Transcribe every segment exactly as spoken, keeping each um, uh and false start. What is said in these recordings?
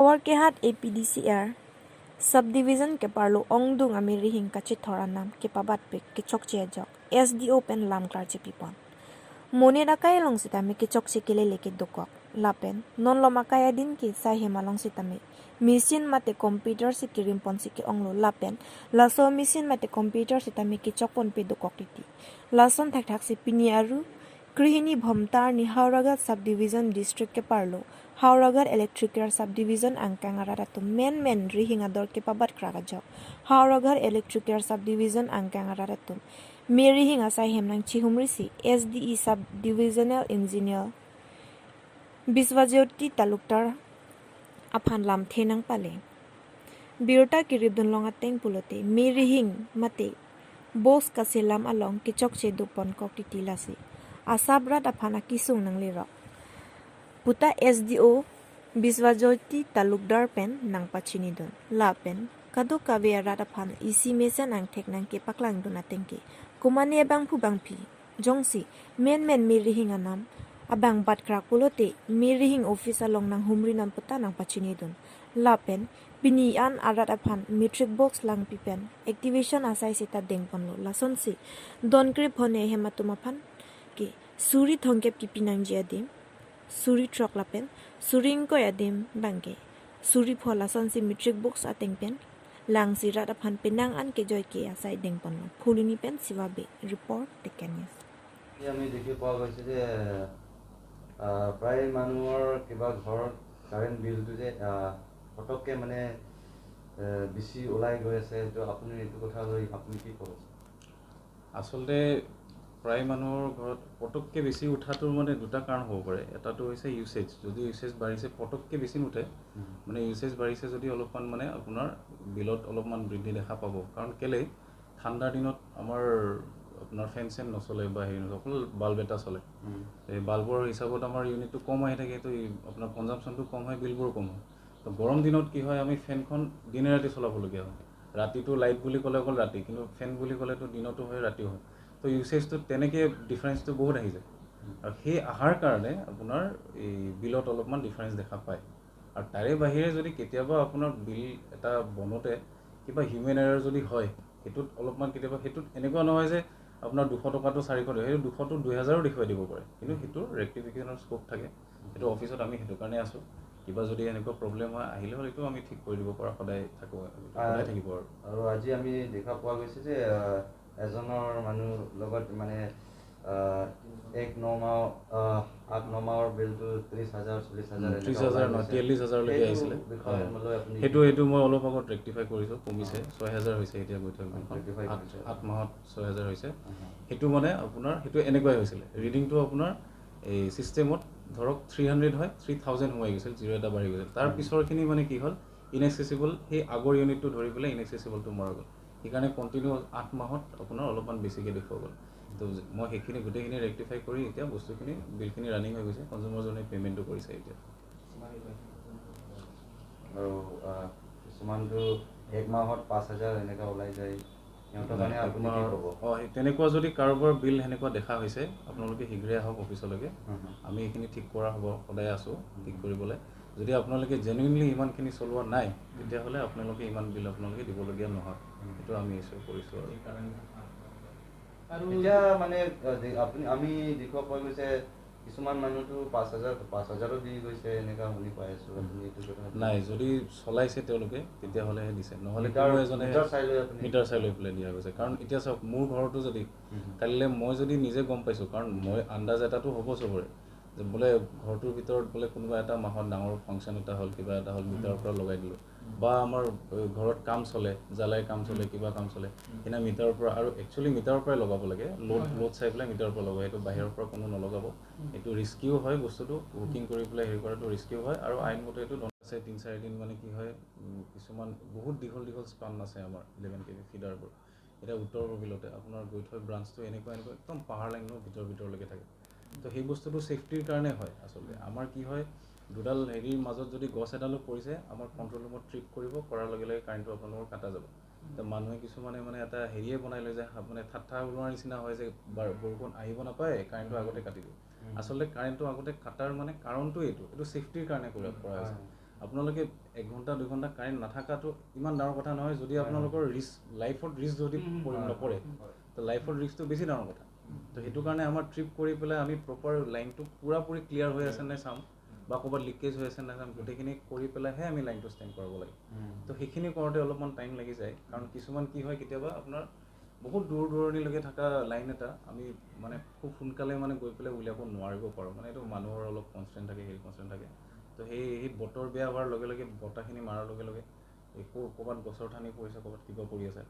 Howraghat A P D C R subdivision keparlo ongdung amirihing kachethor anam kepabatpik kechokche ajok S D O pen lamklar chepipon. Monit akai along sitame kechokche kelele kedokok. Lapen non lom akai adin ke saihem along sitame machine mate computer si kerimponsi ke-onglo, lapen laso machine mate computer sitame kechokponpe dokok titi. Lason thakthaksi pini aru krehini Bhomta arni Howraghat subdivision district keparlo Howraghat Electric Care subdivision angkang arat atum menmen rihing ador kepabatkrak ajok Howraghat Electric Care subdivision angkang arat atum mirihing asaihem nangchihumrisi S D E subdivisional engineer Biswajyoti Talukdar aphan lamthe nangpale. Birta keripdun long ateng pulote mirihing mate box kaselam along kechokche doponkok titi, lasi asap rat aphan akesung nanglerok puta S D O Biswajyoti Talukdar pen nangpachinidun. Lapen kadokave arat aphan isi mesen angthek nangkepaklangdun ateng ke komane abangphu bangphi jongsi menmen mirihing anam abang batkrak pulote mirihing office along nanghumri non puta nangpachinidun. Lapen pini an arat aphan metric box langpi pen activation asai seta dengponlo. Lasonsi don krephone ahem atum aphan ke suri thomkep kipi nangji adim, suri throk lapen suri ingkoi adim bangke suri pho, lasonsi metric box ateng pen langsi rat aphan penang an kejoi ke asai dengponlo. Phuloni pen Siva Bey report, Deccan News. এতিয়া আমি দেখি পোৱা গৈছে যে আহ, প্ৰায় মানুহৰ কিবা ঘৰত কাৰেণ্ট বিলটো যে আহ, পটককে মানে আহ, বেছি ওলাই গৈ আছে, সেইটো আপুনি এইটো কথা লৈ আপুনি কি ক'ব? আচলতে প্ৰায় মানুহৰ ঘৰত পটককৈ বেছি উঠাটোৰ মানে দুটা কাৰণ হ'ব পাৰে। এটাটো হৈছে ইউচেজ। যদি ইউচেজ বাঢ়িছে, পটককৈ বেছি নুঠে। মানে ইউচেজ বাঢ়িছে যদি অলপমান মানে আপোনাৰ বিলত অলপমান বৃদ্ধি দেখা পাব। কাৰণ কেলেই, ঠাণ্ডাৰ দিনত আমাৰ আপোনাৰ ফেন চেন নচলে বা হেৰি নচলে, অকল বাল্ব এটা চলে। এই বাল্বৰ হিচাপত আমাৰ ইউনিটটো কম আহি থাকে, তো এই আপোনাৰ কনজামশ্যনটো কম হয়, বিলবোৰো কম হয়। তো গৰম দিনত কি হয়, আমি ফেনখন দিনে ৰাতি চলাবলগীয়া হয়। ৰাতিটো লাইট বুলি ক'লে অকল ৰাতি, কিন্তু ফেন বুলি ক'লেতো দিনতো হয়, ৰাতিও হয়। তো ইউচেজটো তেনেকৈ ডিফাৰেঞ্চটো বহুত আহি যায়। আৰু সেই অহাৰ কাৰণে আপোনাৰ এই বিলত অলপমান ডিফাৰেঞ্চ দেখা পায়। আৰু তাৰে বাহিৰে যদি কেতিয়াবা আপোনাৰ বিল এটা বনোতে কিবা হিউমেন এৰাৰ যদি হয়, সেইটোত অলপমান কেতিয়াবা, সেইটোত এনেকুৱা নহয় যে আপোনাৰ দুশ টকাটো চাৰিশ টকা, সেইটো দুশটো দুহেজাৰো দেখুৱাই দিব পাৰে, কিন্তু সেইটো ৰেক্টিফিকেশ্যনৰ স্ক'প থাকে। সেইটো অফিচত আমি সেইটো কাৰণে আছোঁ। কিবা যদি এনেকুৱা প্ৰব্লেম হয়, আহিলে হ'ল, এইটো আমি ঠিক কৰি দিব পৰা, সদায় থাকোঁ, সদায় থাকিব আৰু। আৰু আজি আমি দেখা পোৱা গৈছে যে আহ, এজনৰ মানুহ লগত মানে আহ, এক ন মাহ আহ, আঠ ন মাহৰ বিলটো ত্ৰিশ হাজাৰ, চল্লিশ হাজাৰ ত্ৰিশ হাজাৰ নহয়, তিয়াল্লিশ হাজাৰলৈকে আহিছিলে। বিষয়ে হয়। মোলৈ আপুনি সেইটো সেইটো মই অলপ আগত ৰেক্টিফাই কৰিছোঁ, কমিছে। ছয় হাজাৰ হৈছে এতিয়া বৈঠক বিলখন। ৰেক্টিফাই আঠ কৰিছে। আঠ মাহত ছয় হাজাৰ হৈছে। অহ। সেইটো মানে আপোনাৰ সেইটো এনেকুৱাই হৈছিলে। ৰিডিংটো আপোনাৰ এই ছিষ্টেমত ধৰক থ্ৰী হাণ্ড্ৰেড হয়, থ্ৰী থাউজেণ্ড সোমাই গৈছিল, জিৰ' এটা বাঢ়ি গৈছিল। তাৰ পিছৰখিনি মানে কি হ'ল, ইনএক্সেচিবল, সেই আগৰ ইউনিটটো ধৰি পেলাই ইনএক্সেচিবলটো মৰা গ'ল। সেইকাৰণে কণ্টিনিউ আঠ মাহত আপোনাৰ অলপমান বেছিকৈ দেখুওৱা গ'ল। তো মই সেইখিনি গোটেইখিনি ৰেক্টিফাই কৰি এতিয়া বস্তুখিনি, বিলখিনি ৰানিং হৈ গৈছে, কনজিউমাৰজনে পে'মেণ্টটো কৰিছে এতিয়া। আৰু আহ, কিছুমানতো এক মাহত পাঁচ হাজাৰ এনেকা ওলাই যায়, সিহঁতৰ কাৰণে এক আপুনি কি মাহৰ- ক'ব? অ, সেই তেনেকুৱা যদি কাৰোবাৰ বিল সেনেকুৱা দেখা হৈছে, আপোনালোকে শীঘ্ৰে আহক অফিচলৈকে। হুম, হুম। আমি এইখিনি ঠিক কৰা হ'ব, সদায় আছোঁ ঠিক কৰিবলৈ। যদি আপোনালোকে জেনুইনলি ইমানখিনি চলোৱা নাই, তেতিয়াহ'লে আপোনালোকে ইমান বিল আপোনালোকে দিবলগীয়া নহয়। সেইটো আমি এচিয়ৰ কৰিছোঁ আৰু। এতিয়া মানে আহ, দে- আপুনি, আমি দেখুৱা পোৱা গৈছে কিছুমান মানুহতো পাঁচ হাজাৰ, পাঁচ হাজাৰো দি গৈছে, এনেকা শুনি পাই আছো। আপুনি এইটো কথা নাই, যদি চলাইছে তেওঁলোকে, তেতিয়াহ'লেহে দিছে, নহ'লে মিটাৰ, কোনো এজনে মিটাৰ চাই লৈ আপুনি মিটাৰ চাই লৈ পেলাই দিয়া গৈছে। কাৰণ এতিয়া চাওক, মোৰ ঘৰতো যদি হুম, হুম। কালিলৈ মই যদি নিজে গম পাইছোঁ, কাৰণ মই আন্দাজ এটাতো হ'ব চবৰে, যে বোলে ঘৰটোৰ ভিতৰত বোলে কোনোবা এটা মাহত ডাঙৰ ফাংচন এটা হ'ল, কিবা এটা হ'ল, মিটাৰৰ পৰা লগাই দিলোঁ, বা আমাৰ এ, ঘৰত কাম চলে, জ্বালাই কাম চলে, কিবা কাম চলে, সেইদিনা মিটাৰৰ পৰা, আৰু একচুৱেলি মিটাৰৰ পৰাই লগাব লাগে, লোড লোড চাই পেলাই মিটাৰৰ পৰা লগাব, এইটো বাহিৰৰ পৰা কোনো নলগাব। এইটো ৰিস্কিও হয় বস্তুটো, হুকিং কৰি পেলাই হেৰি কৰাটো ৰিস্কিও হয়, আৰু আইন মতে এইটো দণ্ড আছে তিন চাৰি দিন। মানে কি হয়, উম, কিছুমান বহুত দীঘল দীঘল স্পান আছে আমাৰ ইলেভেন কে ভি ফিডাৰবোৰ। এতিয়া উত্তৰ পূব বিলতে আপোনাৰ গৈ থৈ ব্ৰাঞ্চটো এনেকুৱা এনেকুৱা একদম পাহাৰ লাইনৰ ভিতৰ ভিতৰলৈকে থাকে। তো সেই বস্তুটো ছেফটিৰ কাৰণে হয় আচলতে। আমাৰ কি হয়, দুডাল হেৰিৰ মাজত যদি গছ এডালো পৰিছে, আমাৰ কণ্ট্ৰল ৰুমত ট্ৰিপ কৰিব, কৰাৰ লগে লগে কাৰেণ্টটো আপোনালোকৰ কাটা যাব। তো মানুহে কিছুমানে মানে এটা হেৰিয়ে বনাই লয় যে হা- মানে ঠাট্টা উৰোৱাৰ নিচিনা হয় যে বাৰ- বৰষুণ আহিব নাপায়, কাৰেণ্টটো আগতে কাটি দিয়ে। আচলতে কাৰেণ্টটো আগতে কাটাৰ মানে কাৰণটো এইটো, এইটো ছেফটিৰ কাৰণে কৰা কৰা হৈছে। আপোনালোকে এক ঘণ্টা দুই ঘণ্টা কাৰেণ্ট নাথাকাটো ইমান ডাঙৰ কথা নহয়। যদি আপোনালোকৰ ৰিস্ক, লাইফত ৰিস্ক যদি পৰি নপৰে, তো লাইফত ৰিস্কটো বেছি ডাঙৰ কথা। তো সেইটো কাৰণে আমাৰ ট্ৰিপ কৰি পেলাই আমি প্ৰপাৰ লাইনটো পূৰাপূৰি ক্লিয়াৰ হৈ আছে নে চাম, বা ক'ৰবাত লিকেজ হৈ আছে নে চাম, গোটেইখিনি কৰি পেলাইহে আমি লাইনটো ষ্টেণ্ড কৰাব লাগে। তো সেইখিনি কৰোঁতে অলপমান টাইম লাগি যায়, কাৰণ কিছুমান কি হয়, কেতিয়াবা আপোনাৰ বহুত দূৰ দূৰণিলৈকে থকা লাইন এটা আমি মানে খুব সোনকালে মানে গৈ পেলাই উলিয়াব নোৱাৰিব পাৰোঁ। মানে এইটো মানুহৰ অলপ কনষ্ট্ৰেণ্ট থাকে, হেৰি কনষ্ট্ৰেণ্ট থাকে। তো সেই সেই বতৰ বেয়া হোৱাৰ লগে লগে, বতাহখিনি মাৰাৰ লগে লগে এই ক'ৰ ক'ৰবাত গছৰ ঠানি পৰিছে, ক'ৰবাত কিবা পৰি আছে,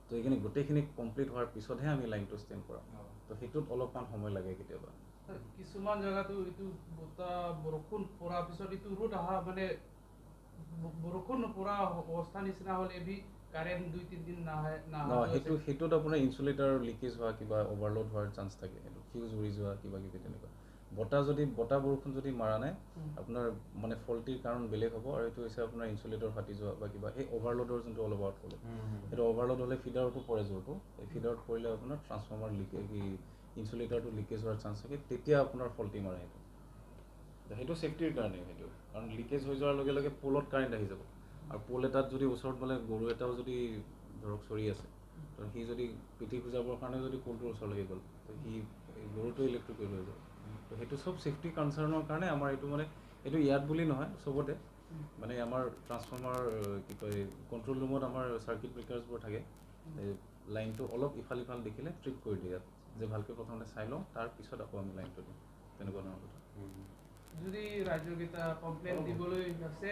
তো এইখিনি গোটেইখিনি কমপ্লিট হোৱাৰ পিছতহে আমি লাইনটো ষ্টেণ্ড কৰাম। তো সেইটোত অলপমান সময় লাগে কেতিয়াবা। ছাৰ, কিছুমান জেগাতো এইটো বতাহ বৰষুণ পৰাৰ পিছত এইটো ৰ'দ অহা মানে ব- বৰষুণ নপৰা অৱস্থা নিচিনা হ'লে এবি কাৰেণ্ট দুই তিনিদিন নাহে নাহা ন সেইটো সেইটোত আপোনাৰ ইনচুলেটাৰ লিকেজ হোৱা, কিবা অভাৰলোড হোৱাৰ চান্স থাকে। সেইটো ফিউজ উৰি যোৱা, কিবা কিবি তেনেকুৱা। বতাহ যদি বতাহ বৰষুণ যদি মাৰা নাই, আপোনাৰ মানে ফল্টিৰ কাৰণ বেলেগ হ'ব। আৰু এইটো হৈছে আপোনাৰ ইনচুলেটৰ ফাটি যোৱা বা কিবা, সেই অভাৰলোডৰ যোনটো অলপ আগত ক'লো, সেইটো অভাৰলোড হ'লে ফিডাৰতো পৰে জোৰটো। এই ফিডাৰত পৰিলে আপোনাৰ ট্ৰান্সফৰ্মাৰ লিকেজ, কি ইনচুলেটাৰটো লিকেজ হোৱাৰ চান্স থাকে, তেতিয়া আপোনাৰ ফল্টি মাৰে সেইটো। তো সেইটো ছেফটিৰ কাৰণে সেইটো, কাৰণ লিকেজ হৈ যোৱাৰ লগে লগে পোলত কাৰেণ্ট আহি যাব। আৰু পোল এটাত যদি ওচৰত বোলে গৰু এটাও যদি ধৰক চৰি আছে, তো সি যদি পিঠি খুজাবৰ কাৰণে যদি পোলটোৰ ওচৰলৈকে গ'ল, তো সি এই গৰুটো ইলেক্ট্ৰিক হৈ যাব। তো সেইটো চব ছেফটি কনচাৰ্ণৰ কাৰণে আমাৰ এইটো মানে, এইটো ইয়াত বুলি নহয়, চবতে মানে আমাৰ ট্ৰান্সফৰ্মাৰ, কি কয়, কণ্ট্ৰল ৰুমত আমাৰ চাৰ্কিট ব্ৰেকাৰ্ছবোৰ থাকে। এই লাইনটো অলপ ইফাল ইফাল দেখিলে ট্ৰিপ কৰি দিয়ে ইয়াত, যে ভালকৈ প্ৰথমতে চাই লওঁ, তাৰ পিছত আকৌ আমি লাইনটো দিওঁ, তেনেকুৱা ধৰণৰ কথা। যদি ৰাইজক এটা কমপ্লেইন দিবলৈ আছে,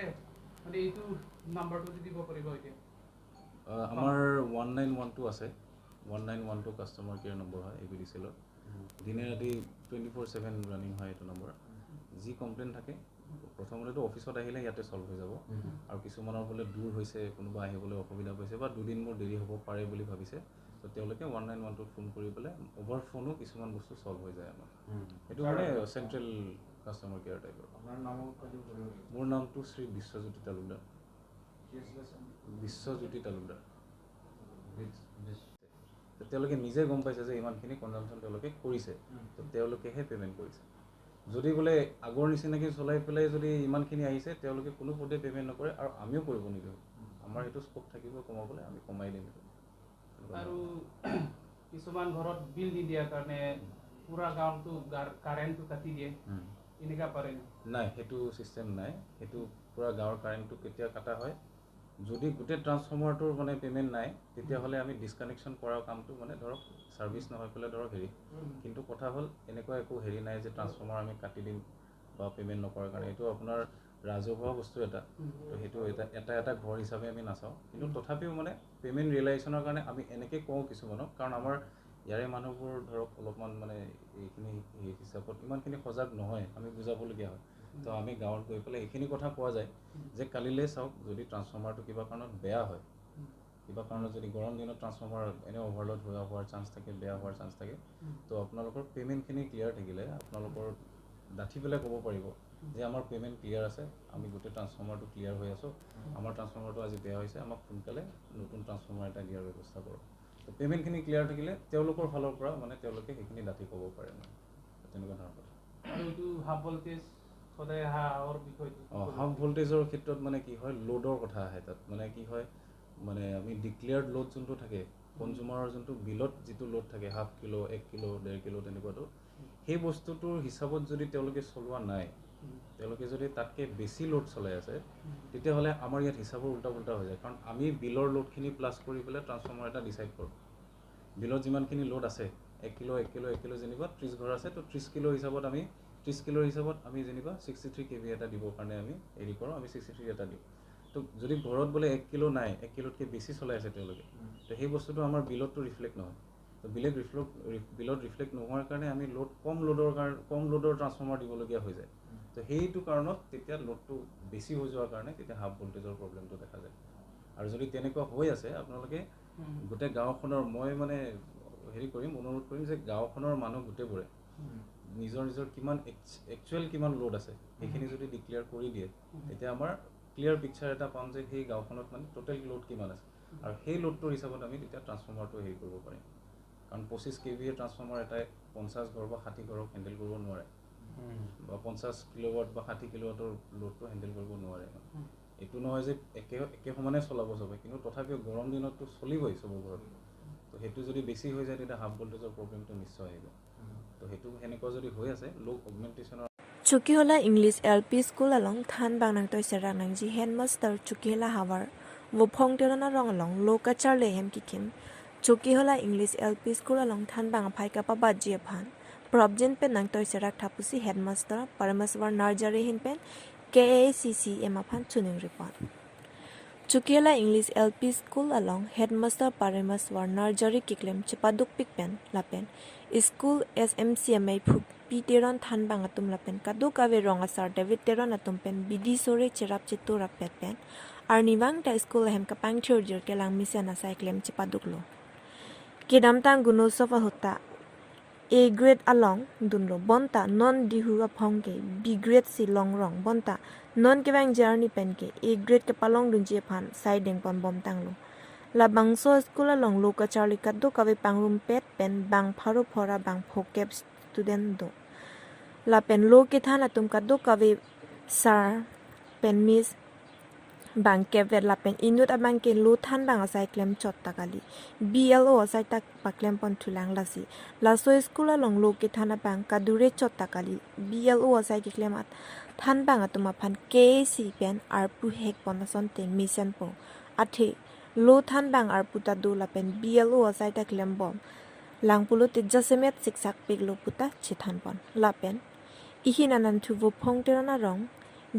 মানে এইটো নাম্বাৰটো দি দিব পাৰিব এতিয়া। আহ, আমাৰ ওৱান নাইন ওৱান টু আছে। One nine one two customer care number হয় এ পি ডি চি এলৰ। দিনে ৰাতি টুৱেণ্টি ফ'ৰ ছেভেন ৰানিং হয় এইটো নম্বৰ। যি কমপ্লেইন থাকে, প্ৰথমতেতো অফিচত আহিলে ইয়াতে ছল্ভ হৈ যাব। আৰু কিছুমানৰ বোলে দূৰ হৈছে, কোনোবা আহিবলৈ অসুবিধা পাইছে বা দুদিন মোৰ দেৰি হ'ব পাৰে বুলি ভাবিছে, তো তেওঁলোকে ওৱান নাইন ওৱান টুত ফোন কৰি পেলাই অভাৰ ফোনো কিছুমান বস্তু ছল্ভ হৈ যায় আমাৰ। সেইটো মানে চেণ্ট্ৰেল কাষ্টমাৰ কেয়াৰ টাইপৰ। আপোনাৰ নামো কৈ দিব পাৰিব নেকি? মোৰ নামটো শ্ৰী বিশ্বজ্যোতি তালুকদাৰ। কি আছিলে ছাৰ? বিশ্বজ্যোতি তালুকদাৰ। বিশ- বিশ- তো তেওঁলোকে নিজে গম পাইছে যে ইমানখিনি কনজামশ্যন তেওঁলোকে কৰিছে, তো তেওঁলোকেহে পে'মেণ্ট কৰিছে। যদি বোলে আগৰ নিচিনাকৈ চলাই পেলাই যদি ইমানখিনি আহিছে, তেওঁলোকে কোনো পধ্যে পে'মেণ্ট নকৰে আৰু আমিও কৰিব নিদিওঁ। আমাৰ সেইটো স্ক'প থাকিব কমাবলৈ, আমি কমাই দিম সেইটো। আৰু কিছুমান ঘৰত বিল নিদিয়াৰ কাৰণে পুৰা গাঁৱতো গাৰ- কাৰেণ্টটো কাটি দিয়ে, উম। এনেকা পাৰে নেকি? নাই, সেইটো ছিষ্টেম নাই। সেইটো পূৰা গাঁৱৰ কাৰেণ্টটো কেতিয়া কটা হয়, যদি গোটেই ট্ৰান্সফৰ্মাৰটোৰ মানে পে'মেণ্ট নাই, তেতিয়াহ'লে আমি ডিছকানেকশ্যন কৰাৰ কামটো মানে ধৰক ছাৰ্ভিচ নহয় পেলাই ধৰক হেৰি। কিন্তু কথা হ'ল, এনেকুৱা একো হেৰি নাই যে ট্ৰান্সফৰ্মাৰ আমি কাটি দিম বা পে'মেণ্ট নকৰাৰ কাৰণে। এইটো আপোনাৰ ৰাজহুৱা বস্তু এটা, তো সেইটো এটা এটা এটা ঘৰ হিচাপে আমি নাচাওঁ। কিন্তু তথাপিও মানে পে'মেণ্ট ৰিয়েলাইজেশ্যনৰ কাৰণে আমি এনেকৈ কওঁ কিছুমানক, কাৰণ আমাৰ ইয়াৰে মানুহবোৰ ধৰক অলপমান মানে এইখিনি হিচাপত ইমানখিনি সজাগ নহয়, আমি বুজাবলগীয়া হয়। তো আমি গাঁৱত গৈ পেলাই এইখিনি কথা কোৱা যায় যে কালিলৈ চাওক, যদি ট্ৰান্সফৰ্মাৰটো কিবা কাৰণত বেয়া হয়, কিবা কাৰণত যদি গৰম দিনত ট্ৰান্সফৰ্মাৰ এনে অভাৰলোড হোৱা হোৱাৰ চান্স থাকে, বেয়া হোৱাৰ চান্স থাকে, তো আপোনালোকৰ পে'মেণ্টখিনি ক্লিয়াৰ থাকিলে আপোনালোকৰ ডাঠি পেলাই ক'ব পাৰিব যে আমাৰ পে'মেণ্ট ক্লিয়াৰ আছে, আমি গোটেই ট্ৰান্সফৰ্মাৰটো ক্লিয়াৰ হৈ আছোঁ, আমাৰ ট্ৰান্সফৰ্মাৰটো আজি বেয়া হৈছে, আমাক সোনকালে নতুন ট্ৰান্সফৰ্মাৰ এটা দিয়াৰ ব্যৱস্থা কৰক। তো পে'মেণ্টখিনি ক্লিয়াৰ থাকিলে তেওঁলোকৰ ফালৰ পৰা মানে তেওঁলোকে সেইখিনি ডাঠি ক'ব পাৰে মানে, তেনেকুৱা ধৰণৰ কথা। আৰু এইটো হাফ ভল্টেজ সদায় অহা অহাৰ বিষয়টো কি অ, ক'ব? হাফ ভল্টেজৰ ক্ষেত্ৰত মানে কি হয়, লোডৰ কথা আহে তাত। মানে কি হয়, মানে আমি ডিক্লেয়াৰ্ড লোড যোনটো থাকে, কনজিউমাৰৰ যোনটো বিলত যিটো লোড থাকে, হাফ কিলো, এক কিলো, ডেৰ কিলো তেনেকুৱাটো, সেই বস্তুটোৰ হিচাপত যদি তেওঁলোকে চলোৱা নাই, তেওঁলোকে যদি তাতকৈ বেছি লোড চলাই আছে, তেতিয়াহ'লে আমাৰ ইয়াত হিচাপৰ উল্টা পুল্টা হৈ যায়। কাৰণ আমি বিলৰ লোডখিনি প্লাছ কৰি পেলাই ট্ৰান্সফৰ্মাৰ এটা ডিচাইড কৰোঁ। বিলত যিমানখিনি লোড আছে, এক কিলো, এক কিলো, এক কিলো যেনিবা ত্ৰিছ ঘৰ আছে, তো ত্ৰিছ কিলো হিচাপত আমি, ত্ৰিছ কিলোৰ হিচাপত আমি যেনিবা ছিক্সটি থ্ৰী কে ভি এটা দিবৰ কাৰণে আমি হেৰি কৰোঁ, আমি ছিক্সটি থ্ৰী এটা দিওঁ। তো যদি ঘৰত বোলে এক কিলো নাই, এক কিলোতকৈ বেছি চলাই আছে তেওঁলোকে, তো সেই বস্তুটো আমাৰ বিলতটো ৰিফ্লেক্ট নহয়। তো বিলত ৰিফ্লেক্ট, বিলত ৰিফ্লেক্ট নোহোৱাৰ কাৰণে আমি লোড, কম লোডৰ কাৰণে, কম লোডৰ ট্ৰান্সফৰ্মাৰ দিবলগীয়া হৈ যায়। তো সেইটো কাৰণত তেতিয়া লোডটো বেছি হৈ যোৱাৰ কাৰণে তেতিয়া হাফ ভল্টেজৰ প্ৰব্লেমটো দেখা যায়। আৰু যদি তেনেকুৱা হৈ আছে, আপোনালোকে গোটেই গাঁওখনৰ, মই মানে হেৰি কৰিম, অনুৰোধ কৰিম যে গাঁওখনৰ মানুহ গোটেইবোৰে নিজৰ নিজৰ কিমান একচুৱেল কিমান লোড আছে, সেইখিনি যদি ডিক্লেয়াৰ কৰি দিয়ে, তেতিয়া আমাৰ ক্লিয়াৰ পিকচাৰ এটা পাম যে সেই গাঁওখনত মানে টোটেল লোড কিমান আছে, আৰু সেই লোডটোৰ হিচাপত আমি তেতিয়া ট্ৰান্সফৰ্মাৰটো হেৰি কৰিব পাৰিম। কাৰণ পঁচিছ কে ভি এ ট্ৰান্সফৰ্মাৰ এটাই পঞ্চাছ ঘৰ বা ষাঠি ঘৰক হেণ্ডেল কৰিব নোৱাৰে। বা পঞ্চাছ কিলোৱাট বা ষাঠি কিলোৱাটৰ লোডটো হেণ্ডেল কৰিব নোৱাৰে। এইটো নহয় যে একে একে সমানে চলাব চবে, কিন্তু তথাপিও গৰম দিনততো চলিবই চবৰ ঘৰত। তো সেইটো যদি বেছি হৈ যায়, তেতিয়া হাফ ভল্টেজৰ প্ৰব্লেমটো নিশ্চয় আহিব। তো সেইটো সেনেকুৱা যদি হৈ আছে, ল' অগমেণ্টেশ্যনৰ Chokihola English L P School along thanbang nangtoi serak nangji headmaster Chokihola havar Vophong Teron arong along lo kacharli ahem kikim Chokihola English L P School along thanbang aphai kapabatji aphan propjin pen nangtoi serak tha pusi headmaster Parameswar Narjari ahin pen K A A C C M aphan choningri pon. Chokihola English L P School along headmaster Parameswar Narjari keklem chepadukpik pen lapen school S M C amei Phupi Teron thanbang atum lapen kadokave rong asar David Teron atum pen bidi sore cherap chetu rapet pen arnivang ta school ahem kapangthirjir kelang mesen asai klem chepaduklo. Kedamtang Gunotsav ahut ta A grade along dunlo, bonta non Dihu aphong ke B grade si longrong, bonta non kevangji arni pen ke A grade kepalongdunji aphan sai dengpon bomtanglo. Labangso school along lo kacharli kadokave pangrumpet pen bang pharo phora bang phokep student do. Lapen lo kethan atum kadokave sir pen miss bang kepvet lapen inut abang ke lo thanbang asai klem chot ta kali, B L O asai ta paklem pon thulang lasi. Laso school along lo kethan abang kadure chot ta kali, B L O asai keklem at thanbang atum aphan K A A C pen arpu hek pon asonte mesenpo. Athe lo thanbang arpu ta do lapen B L O asai ta klem bom lang pulote jasemet siksak piklo puta chethan pon. Lapen ihin ananthu Vophong Teron arong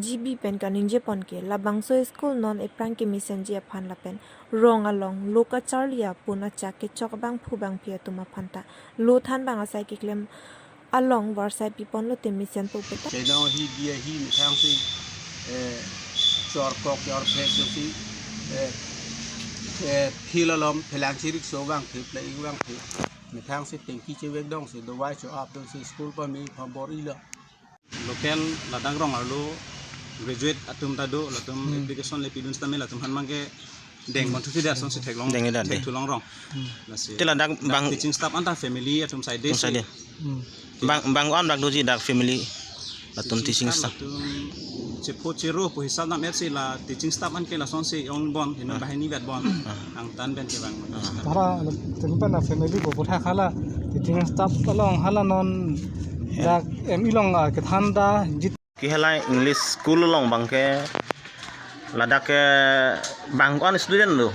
G B pen kaningje pon ke labangso school non ephrang kemesenji aphan lapen rong along lo kacharli apun achak kechok abangphu bangphi atum aphan ta lo thanbang asai keklem along varsai piponlote mesenpo puta. Chedong hi dia hi methang si, eh, chor kok chor phek si, eh, eh, phil alom phelang chirik so bang phe play bang phe. Methang si tengki chevek dong si dovai cho ap dong si school pa mi pha bor ilo. Local ladak rong arlo graduate atum ta do, latum Hmm. application le pidun sitame latum han mangke deng bon thusi dia son si theklong. Deng le dan thek de. Thulong rong. Hmm. Lasi. Te ladak dak bang teaching staff anta family atum side Atum si. Side. Hmm. Bang bang an dak doji dak family latum teaching staff. Latum chepho chero po hisab nam et si la teaching staff an ke lason si on bon, hino Ah. bahini vet bon. Ah. Ang tan ben ke bang. Ah. Tara tengpan na family ko botha khala teaching staff along hala non dak em ilong, ah, kethan da jit Chokihola English School along bang ke ladak ke bang ko-an student do?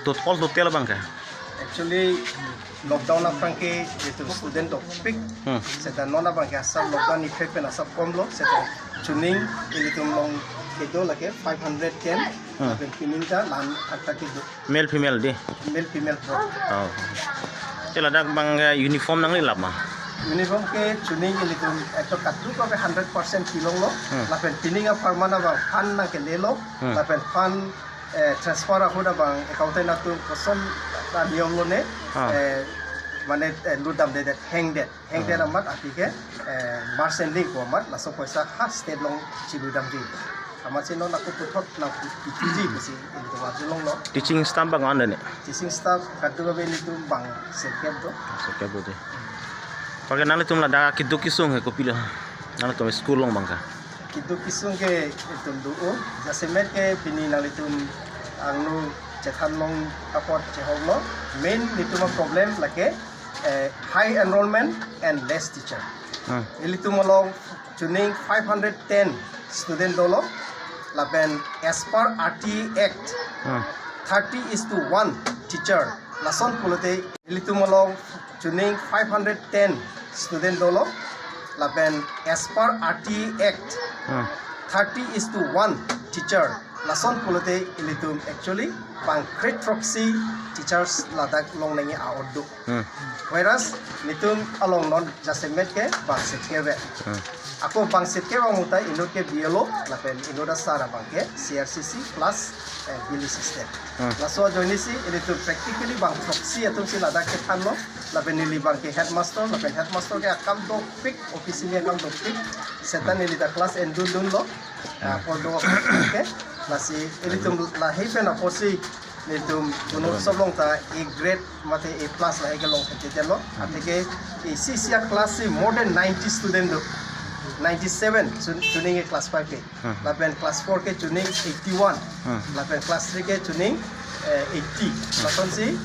Tot all total bang ke? Actually, lockdown aphrang ke itu student dopik. Hmm. Seta non abang ke asal lockdown effect pen asap komlo. Seta chuning ilitum along kedo lake five hundred ten. Hmm. Lapen pining ta lan atta kedo. Male female di? Male female both. Oh. Te ladak bang, eh, uniform nanglelap ma? Uniform ke chuning ilitum ekto kadokave hundred percent pilonglo. Hmm. Lapen pining apharman abang fund nangkelelo. Hmm. Lapen fund, eh, transfer ahut abang accountant atum koson ta niyom lone, Ah. eh, mane, eh, ludam dedet, hengdet. Hengdet Ah. amat aphi ke, eh, March ending ko amat laso poisa ha state along chiludamji. Amatsi non ako puthot nangpithuji pusi ilitum arjulonglo. Teaching staff bang ko-an ne? Teaching staff kadokave ilitum bang sirkep do. Sirkep do de. Apar ke nanglitum ladak keduk kesung he kopilo? Nanglitum school along bang ke? Keduk kesung ke itum do-o. Jasemet ke pini nanglitum angno chethan long apot chehoklo. Main ilitum problem lake, eh, high enrollment and less teacher. Hmm. Ilitum along chuning five hundred ten student dolo, lapen as per R T I Act, Hmm. thirty is to one teacher. Lason pulote ilitum along chuning five hundred ten student dolo, lapen as per R T I Act, Hmm. thirty is to one teacher. Lason pulote ilitum actually bang kre throksi teachers ladak longnangji a-ot do. Hmm. Whereas nelitum along non jasemet ke bang sirkep ave. Hmm. Ako bang sirkep ave muta inut ke B L O lapen inut asar abang ke C R C C plus, eh, billing system. Hmm. Laso ajoine si ilitum practically bang throksi atum si ladak kethanlo, lapen neli bang ke headmaster, lapen headmaster ke akam dopik, officially akam dopik. Seta neli ta class endundunlo. Ah, Hmm. Apor do ke. Lasi ilitum lahei pen apotsi nelitum Gunotsav along ta A grade mate A plus lahei kelong thekthelo. Hmm. Athe ke isi isi a-class si more than ninety student do. ninety-seven chu-, chuning ke class five ke. Hmm. Lapen class four ke chuning eighty-one. Hmm. Lapen class three ke chuning, eh, eighty. Lasonsi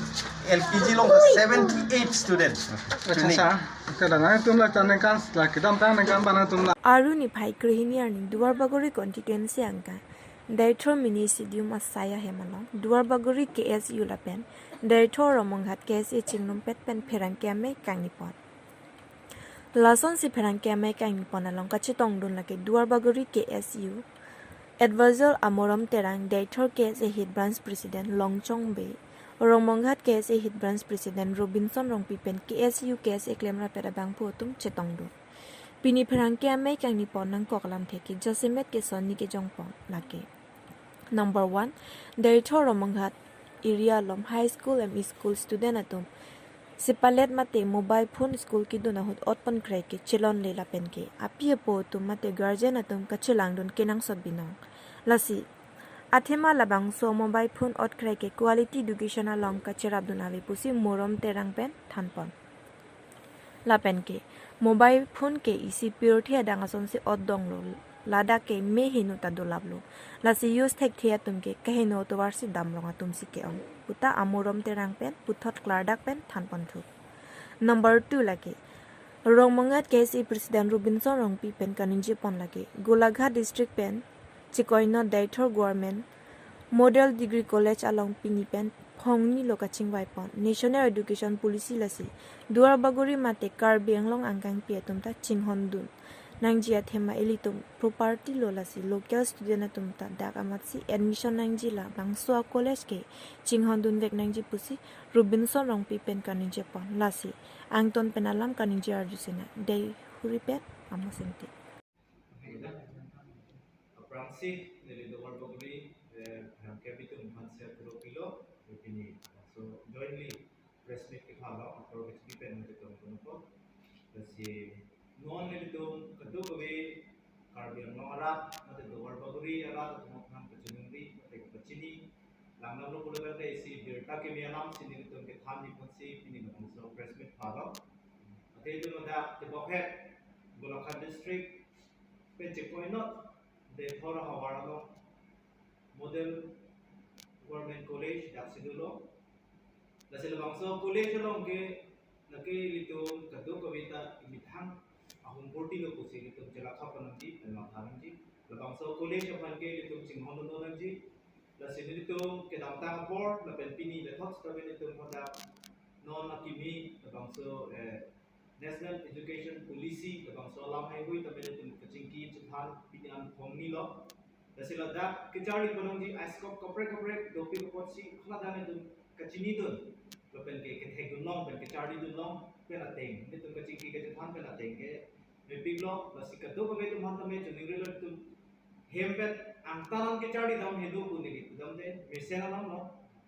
L K G along seventy-eight student. Acha, chuning. Sir. Kadang nangtum la chan ningkan, la kedamtang ningkan ba nangtum la. Aru niphai krehini arni Duarbagori constituency angka Deithor mini stadium asai ahem along Duarbagori K S U lapen Deithor Romonghat K S A chingrumpet pen pherangke amei kangnipon. Lasonsi pherangke amei kangnipon along kachetongdun lake Duarbagori K S U Advisor Amorom Terang, Deithor K S A Head Branch President Longchong Bey, Romonghat K S A Head Branch President Robinson Rongpi pen K S U K S A klemrapet abangphu atum chetongdun. Pini pherangke amei kangnipon nangkok alamthe ke jasemet ke son ni kejongpon lake. Number one, Deithor Romonghat area along high school, M E school student atum sepalet mate mobile phone school kedun ahut otpon krei ke chelonle lapen ke api apo atum mate guardian atum kachelangdun kenangsot binong. Lasi athema labangso mobile phone ot krei ke quality education along kacherapdun ave pusi Morom Terang pen thanpon. Lapen ke mobile phone ke isi pirthe adang asonsi ot donglo, ladak ke me hinu ta dolaplo. Lasi use thekthe atum ke kaheno tovarsi damrong atumsi ke-ong puta Amorom Terang pen puthot klardak pen thanponthu. Number two lake Romonghat K S A President Robinson Rongpi pen kaningjepon lake Golaghat District pen chekoinot Deithor Government Model Degree College along pini pen phongni lo kachingvaipon National Education Policy. Lasi Duarbagori mate Karbi Anglong angkangpi atum ta chinghondun nangji athema ilitum property lo, lasi local student atum ta dak amatsi admission nangji, labangso a college ke chinghondun vek nangji pusi Robinson Rongpi pen kaningjepon. Lasi angton pen alam kaningje arjusena Deithor pen Amos Ingti. Aphrangsi neli Duarbagori, eh, pherangke abitum aphan share kuro pilo, pini. So jointly press meet kepha along apor kachini pen nangchetong ponpo. Lasi non nelitum kadokave Karbi Anglong arat mate Duarbagori arat atum aphan kachiningri mate kachini langdamlo pulo tangte isi birta keme alamsi nelitum kethan niponsi pini labangso press meet phalong. Athe itum ladak tebokhet Golaghat District pen chekoinot Deithor ahavar along Model Government College daksi dolo. Lasi labangso college along ke lake ilitum kadokave ta imethang ahum purti lo pusi ilitum chelakha pon nangji, pen matha nangji. Labangso college aphan ke ilitum chinghondun nangji. Lasi nelitum kedamtang apor lapen pini methot seta ilitum hadak non akimi labangso, eh, National Education Policy labangso alam heihui tame ilitum kachingki chethan pini an phongni lo. Lasi ladak kecharli pon nangji a-scope kaprek kaprek dopik apotsi haladak nelitum kachinidun lapen ke kethekdun long pen kecharlidun long pen ateng nelitum kachingki kachethan pen ateng ke mepik lo. Lasi kadokave atum aphan tame chiningrilo, itum hem pen angtan an kecharli dam helo pu neli pudamde mesen alam lo.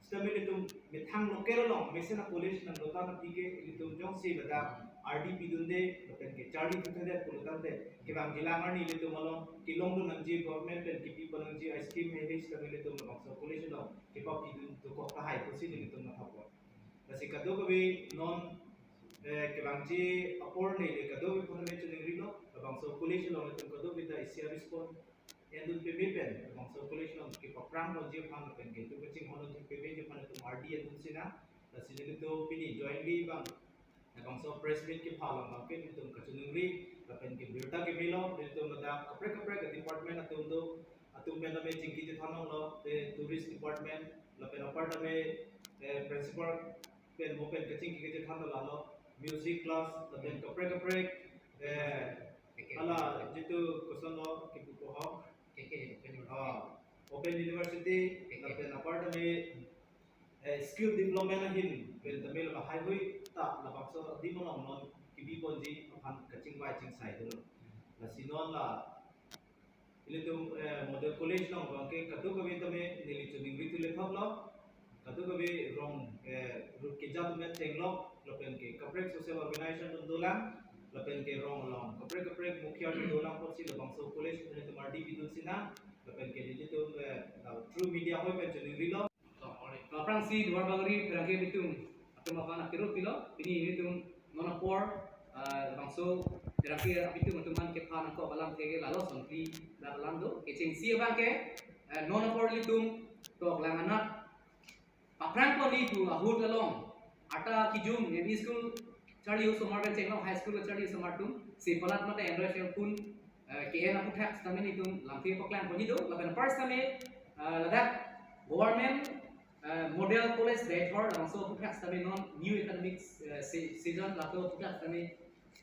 Sitame ilitum methang local along mesen a-college nangdotang aphi ke ilitum jongsi ladak ardi pidunde lapen ke charlithuthedet pulo tangte kevangjilang arni ilitum along kelongdun nangji, government pen kipi pon nangji a-scheme heihui sitame ilitum labangso college along kepapidun dokok tahai pusi nelitum mathapon. Lasi kadokave non, eh, kevangji apor neli kadokave aphan tame chiningrilo, labangso college along ilitum kadokave ta isi a-respond endun peme pen labangso college along kepaphrang ponji aphan lapen ke itum kachinghondun thekthe ponji aphan itum ardi endun sinang. Lasi nelitum pini jointly bang labangso press meet kepha along bang ke nelitum kachiningri lapen ke birta kemelo, nelitum ladak kaprek kaprek department atum do, atum pen tame chingki chethan longlo, eh, tourist department lapen apar tame, eh, principal pen mo pen kachingki kachethan lalo, music class lapen kaprek kaprek, eh, hala jitu koson lo kipu ko ho. K K, Open University. Ah, Open University, K K. Lapen apar tame, eh, skill development ahin pen tame la heihui ta labangso adim along non kipi ponji aphan kachingvai chingsai dolo. Lasi non la ilitum, eh, Model College along bang ke kadokave tame neli chiningrithulethotlo. Kadokave rong, eh, rut keja tame chenglok lapen ke kaprek social organization atum dolang lapen ke rong along kaprek kaprek mukhi atum dolang apotsi labangso college pen itum ardi pidun sinang lapen ke nelitum, eh, la True Media heihui pen chiningrilo. Aphrangsi Duarbagori pherangke abitum atum aphan akero pilo, pini nelitum non apor, ah, labangso Pherangke abitum atum aphan kephan angko alam theke lalo son phli dak alam do. Kechengsi abang ke, eh, non apor ilitum tok lang anat paphrang pon-i pu ahut along arta kijum M E school charli osomar pen chenglok high school charli osomar atum si palat mate Android cell phone, eh, ke-en aputhak sitame nelitum lamthe paklang pon-i do. Lapen apar sitame, eh, ladak government, eh, model college Deithor labangso aputhak sitame non new academic, eh, se-, season laso aputhak sitame,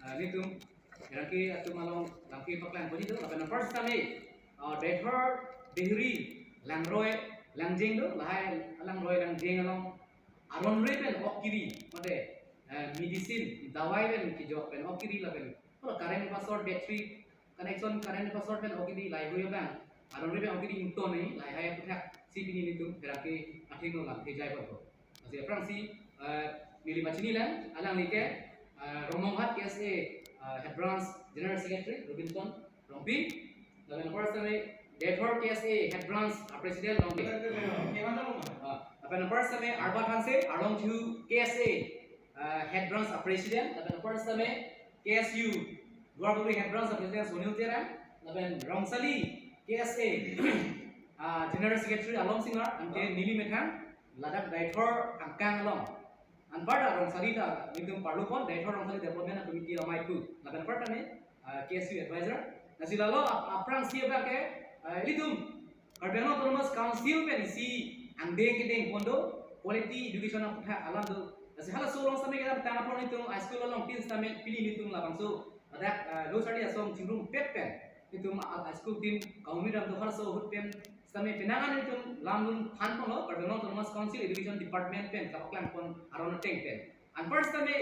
eh, nelitum pherangke atum along lamthe paklang pon-i do. Lapen apar sitame, eh, Deithor Dehri Langroi Langjeng do, lahai Langroi Langjeng along aron ri pen ok kiri mate, eh, medicine dawai pen kijok pen ok kiri lapen, oh, current password, battery connection, current password pen ok kiri lahai hui abang aron ri pen ok kiri ington ni lahai aputhak si pini nelitum pherangke athengno lamthe jai pon-ikpo. Lasi aphrangsi, eh, neli pachini lang, alangli ke, eh, Rongmonghat K S A, eh, Head Branch General Secretary Robinson Rongpi. Lapen apar sitame Deithor K S A Head Branch, ah, President Rongpi. Ah, lapen apar sitame Arbat Hanse, Arlongthu K S A, ah, Head Branch, ah, President. Lapen apar sitame K S U Duarbagori Head Branch, ah, President Sunil Terang. Lapen Rongsali K S A, ah, General Secretary Alom Singar, anke neli methang ladak Deithor angkang along. Anparta Rongsali ta nelitum parlu pon, Deithor Rongsali Development Committee amei pu. Lapen anparta ne, ah, K S U advisor. Lasi lalo ap-, aphrangsi abang ke, ah, ilitum Karbi Anglong Autonomous Council pen isi angdeng kedeng pon do, quality education aputhak alam do. Lasi halaso along sitame kedamtang apor nelitum high school along tin sitame pini nelitum labangso ladak, ah, lo charli ason chingrumpet pen nelitum, ah, high school tin kaumi dam do, halaso ahut pen sitame penang an nelitum lamdun than ponlo, Karbi Anglong Autonomous Council Education Department pen kapaklang pon aron ateng pen. Anpar sitame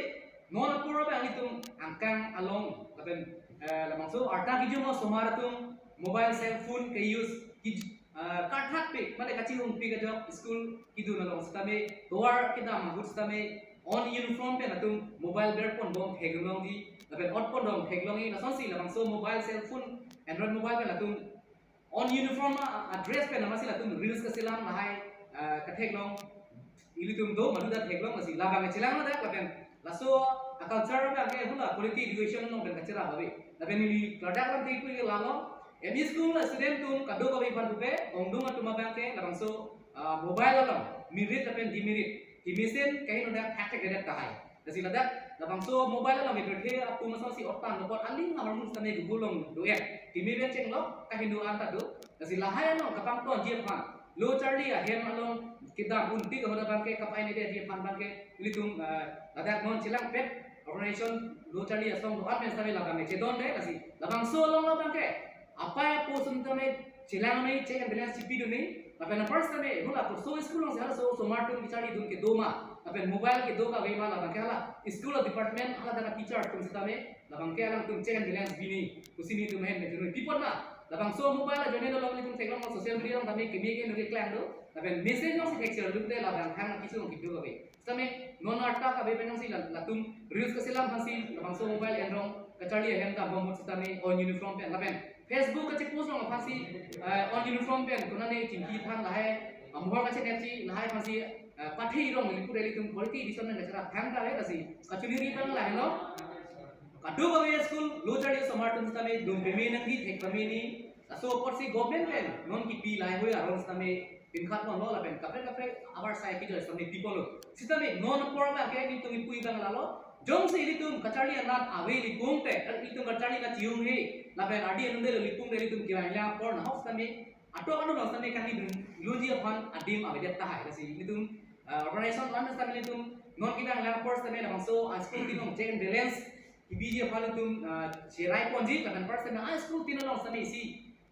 non apor abang nelitum angkang along lapen, eh, labangso arta kijum osomar atum mobile cell phone ke-use ki, eh, karthat pik mate kachirung pik ajok school kedun along sitame tovar kedam ahut sitame on uniform pen latum mobile ber pon bom theklongji lapen ot pon dom theklongji, lasonsi labangso mobile cell phone, Android mobile pen latum on uniform a, a dress pen amatsi latum reels kaselam lahai, ah, katheklong ilitum do, madu ta theklong, lasi labang chelang ladak lapen laso a-culture abang ke hula quality education along pen kacherap ave. Lapen neli klardak lamthe pu ke lalo, M E school a student atum kadokave aphan pupe, ongdung atum abang ke labangso, ah, mobile along merit lapen demerit kemesen kaheno dak thakthak kedet tahai. Lasi ladak labangso mobile along ipirthe atum asonsi otan dokot aling ahormu sitame Google along do-et. Kimi pen chenglok kaheno anta do. Lasi lahai along kapangtonji aphan, lo charli ahem along kedam un tik ahut abang ke kapainedetji aphan abang ke ilitum, eh, ladak non chelangpet organization lo charli asong do-an pen sitame labang chedonde. Lasi labangso along abang ke apei apo atum tame chelang nai, check and balance chipidun nai. Lapen apar sitame hula koso school alongsi halaso osomar atum kecharlidun kedo ma, lapen mobile kedo kave ma, labang ke hala school department hala dana teacher atum sitame labang ke alangtum check and balance bi nai, pusi nelitum ahin pen chunoi pi pon ma. Labangso mobile ajoine along nelitum theklong social media along tame kimi ke noke keklang do. Lapen message alongsi thekser dun te labang thang kisu along kedo kave. Sitame non arta kave pen alongsi la-, latum reels kaselam aphansi labangso mobile enrong kacharli ahem ta bom ahut sitame on uniform pen lapen Facebook kachepost along aphansi, eh, on uniform pen konane chingki than lahai, amohor kachenetsi lahai aphansi, eh, pathe rong neli pura ilitum quality education pen kacherap thang ta le, lasi kachini ri abang lahelo. Kadokave school lo charli osomar atum sitame dum peme nangji, thek peme nangji. Laso apotsi government pen non kipi lahai hui aron sitame pinkhat ponlo lapen kaprek kaprek abar sai kejoi sitame pi ponlo. Sitame non apor abang ke nelitum ipui abang lalo. Jongsi ilitum kacharli anat ave lipung te, ilitum kacharli anat chiyunghe lapen ardi anum de lipung te ilitum kevang lang apor nahok sitame atok anum along sitame kangni dun lunji aphan adim avedet tahai. Lasi nelitum, eh, organization alam sitame nelitum non kevang lang apor sitame labangso a school tin along check and balance kebiji aphan nelitum, ah, cherai ponji, lapen apar sitame a school tin along sitame isi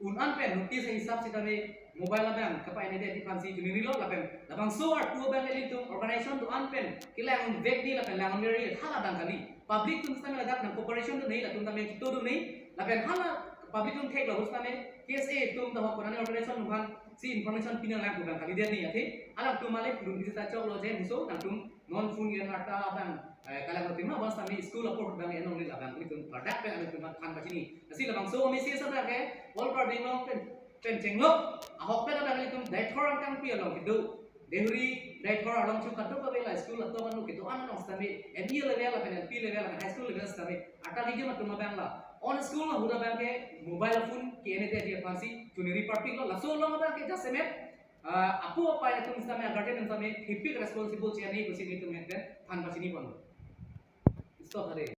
un-an pen notice ahisap sitame mobile abang kapainedetji aphansi chunirilo, lapen labangso arpu abang ilitum organization do-an pen kelang vek nai lapen lang meri hala abang kali. Public atum sitame ladak nang cooperation do nai, latum tame kito do nai, lapen hala public atum theklo ahut sitame K S A atum ta ho konane organization atum aphansi information pinanglang abang kalidet nai, athe alangtum malik dun bisa choklo je muso nangtum non phone yang arta abang, eh, kalang lo tima bang sitame school apor abang enong neli labang ilitum ladak pen ilitum than pachini. Lasi labangso message abang ke all Karbi Anglong pen, pen chenglok ahok pen abang ilitum Deithor angkangpi along kedo Deuri, Deithor along chu kadokave la school atum anu kedo-an along sitame, M E level lapen L P level lapen high school level sitame, arta kejun atum abang la. On school ahut abang ke mobile phone ke-en-e det aphansi chuniri parpiklo, laso along abang ke jasemet, ah, apo apai atum sitame, guardian sitame, thepik responsible che-en-e pusi nelitum pen than pachini pon. Stop hade.